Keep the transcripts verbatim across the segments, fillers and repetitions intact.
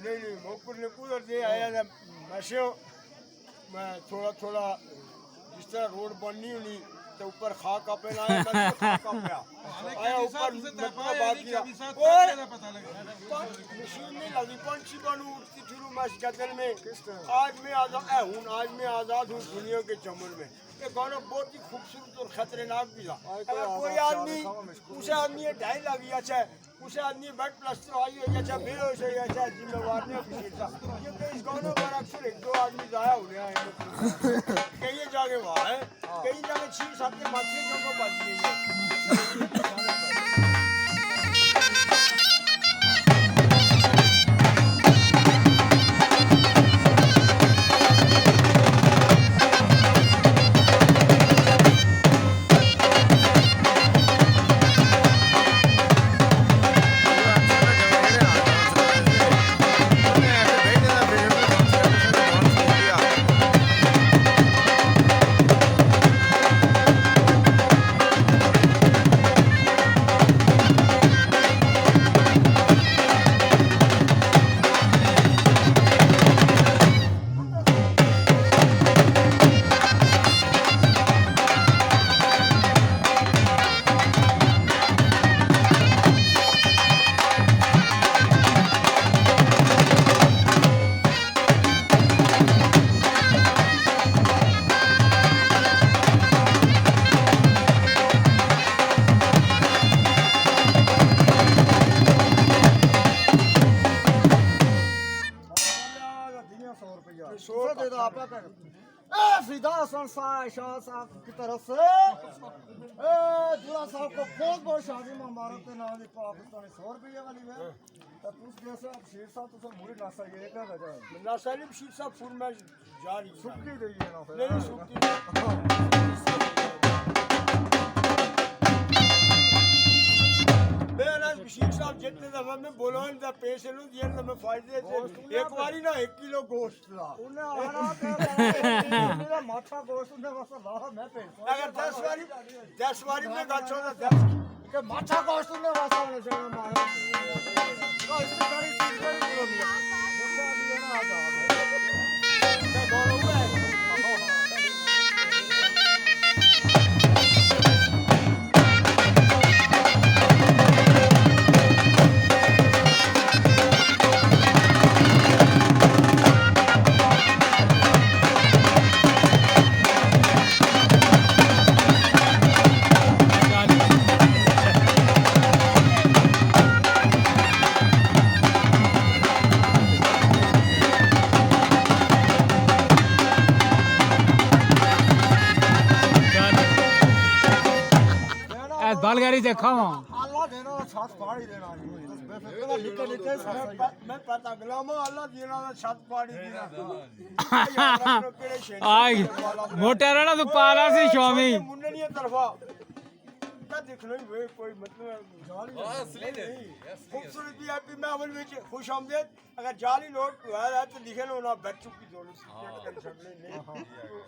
نہیں، نہیں، موکل نے کدھر دے آیا تھا، میں سے میں تھوڑا تھوڑا جس طرح روڈ بننی ہونی تے اوپر خاک آپے نہ آیا، میں خاک آپیا۔ آیا اوپر نکلا بات کیا۔ اور مشین نہیں لگی، پنچھی بنو اٹھتی شروع میں اس گدن میں۔ آج میں آزاد، اے ہوں، آج میں آزاد ہوں دنیا کے چمن میں۔ یہ گانا بہت ہی خوبصورت اور خطرناک بھی تھا۔ اگر کوئی آدمی، اسے آدمی یہ ڈھائی لگی، اچھا، اسے آدمی بیڈ پلسٹر آئی ہوئی، اچھا، بے ہوش ہوئی، اچھا، ذمہ وار نہیں کسی کا۔ کیونکہ اس گانے پر اکثر ایک دو آدمی ضائع ہو گیا ہے۔ کہیں جا کے وہاں ہے، کہیں جا کے چھ سات کے ماتھے جو کو بچ گئی ہے۔ سو روپیہ۔ سو دے دا آپ۔ اے فدا حسن صاحب، شاہ صاحب کی طرف سے، اے دلہا صاحب کو بہت بہت شادی مبارک تے نال دی پاکستانی سو روپیے والی ہے۔ تے تس جیسے شیر صاحب، تساں مڑی ناسا یہ کیا وجہ ہے؟ ناسا نہیں، شیر صاحب، فون میں جا رہی ہے۔ سکی دئی ہے نا پھر۔ نہیں، نہیں، سکی۔ میں نا شیر صاحب جتنے دفعہ میں بولوں، ان دا پیسے نو دیا، نہ میں فائدے سے۔ ایک باری نا ایک کلو گوشت انہیں آنا پیا، میرا ماتھا گوشت انہیں واسطے لاہا، میں پیسہ اگر دس واری، دس واری میں گچھو نا دس۔ کہ ماتھا گوشت انہیں واسطے ہونا چاہیے مارا۔ تو اس سے ساری چیز نہیں بولنی ہے۔ ایس بال گاڑی دیکھا ہوں۔ اللہ دینا، چھت پاڑی دینا۔ میں پتہ گلاما اللہ دینا، چھت پاڑی دینا۔ آئی، موٹر والا تو پالا سی شامی۔ منڈنی طرفا۔ کیا دیکھنا ہی ہوئے، کوئی مطلب ہے۔ خوبصورت وی آئی پی محفل وچ خوش آمدید۔ اگر جعلی نوٹ ہوا ہے تو لکھے نہ ہونا، بچوں کی ضرورت ہے۔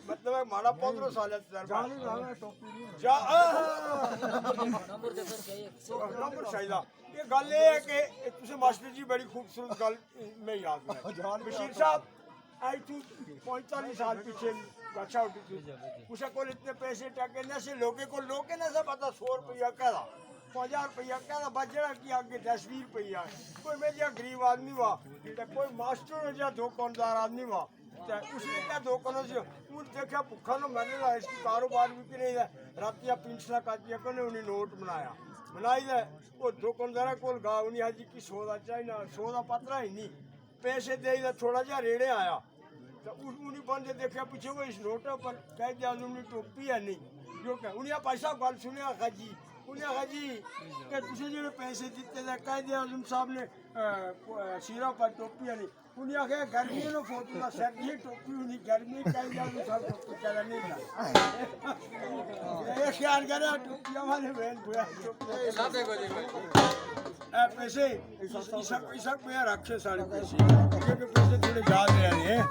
مطلب ہے، ماڑا پندرہ سال ہے تجربہ۔ جعلی لانا ٹوپی نہیں ہونا۔ جا-، آہ! نمبر شاہدہ۔ یہ گل یہ ہے کہ تسے ماسٹر جی بڑی خوبصورت گل میں یاد ہے۔ بشیر صاحب، اج تو پینتالیس سال پیچھے بادشاہ اٹھی تھی۔ اسے کول اتنے پیسے ٹکے نہ سے، لوگے کول، لوگے نہ سے پتا سو روپیہ کہہ دا، پنجاہ روپیہ کہہ دا، بس جڑا کہ آگے دس بیس روپیہ۔ کوئی میں جہا غریب آدمی ہوا، تے کوئی ماسٹر جہا دکاندار آدمی ہوا، تے اس نے کیا دکان سے، ہن دیکھیا بھکھا نہ مرنے لا، اس کی کاروبار بھی کہ نہیں ہے۔ راتیاں پینسلاں کر دیا، کنے انہیں نوٹ بنایا، بنائی دے۔ وہ دکاندار کول گا، انہیں آخیا جی کہ سو دا چاہیے نا، سو دا پترا ہی نہیں۔ پیسے دے دا، تھوڑا جہا ریڑے آیا۔ تے اس، انہیں بندے دیکھیا پیچھے، وہ اس نوٹ پر قائد اعظم نے ٹوپی ہے نہیں۔ جو کہ انہیں آخیا، بھائی صاحب گل سنیا خا جی، انہیں آخیا جی کہ تسے جڑے پیسے دیتے دے قائد اعظم صاحب نے، اے، سیرا پر ٹوپی ہے نہیں۔ انہیں آخیا، گرمی نو فوٹو دا، سردی ٹوپی ہونی، گرمی کہیں جا تو سب ٹوپی چلا نہیں جا۔ یہ خیال کرے، ٹوپیاں والے بہن بویا ٹوپی۔ اے پیسے، اس، اس، اس پہ رکھے سارے پیسے۔ کیونکہ پیسے تھوڑے زیادہ ہیں۔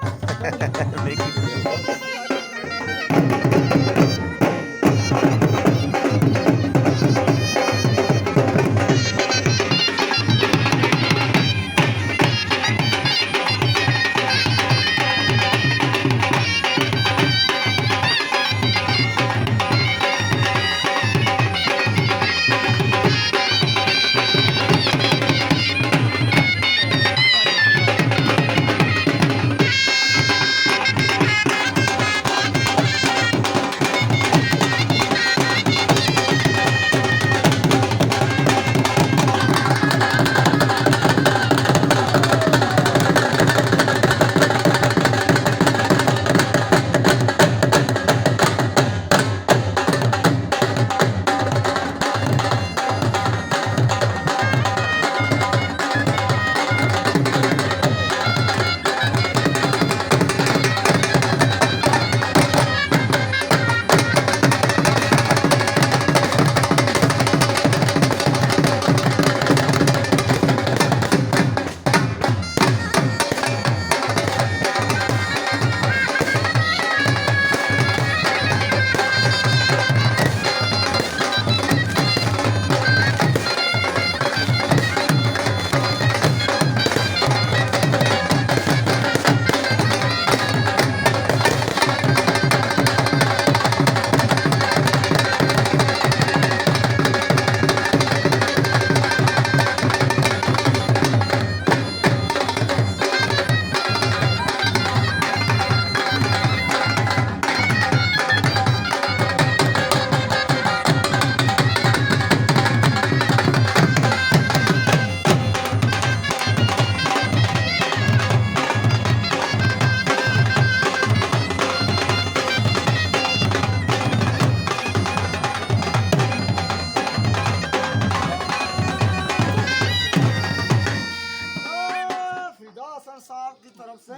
صاحب کی طرف سے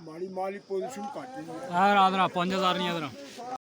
ماڑی مالی پوزیشن گھٹ ہے۔ اے رات نا پنج ہزار نہیں ادھر۔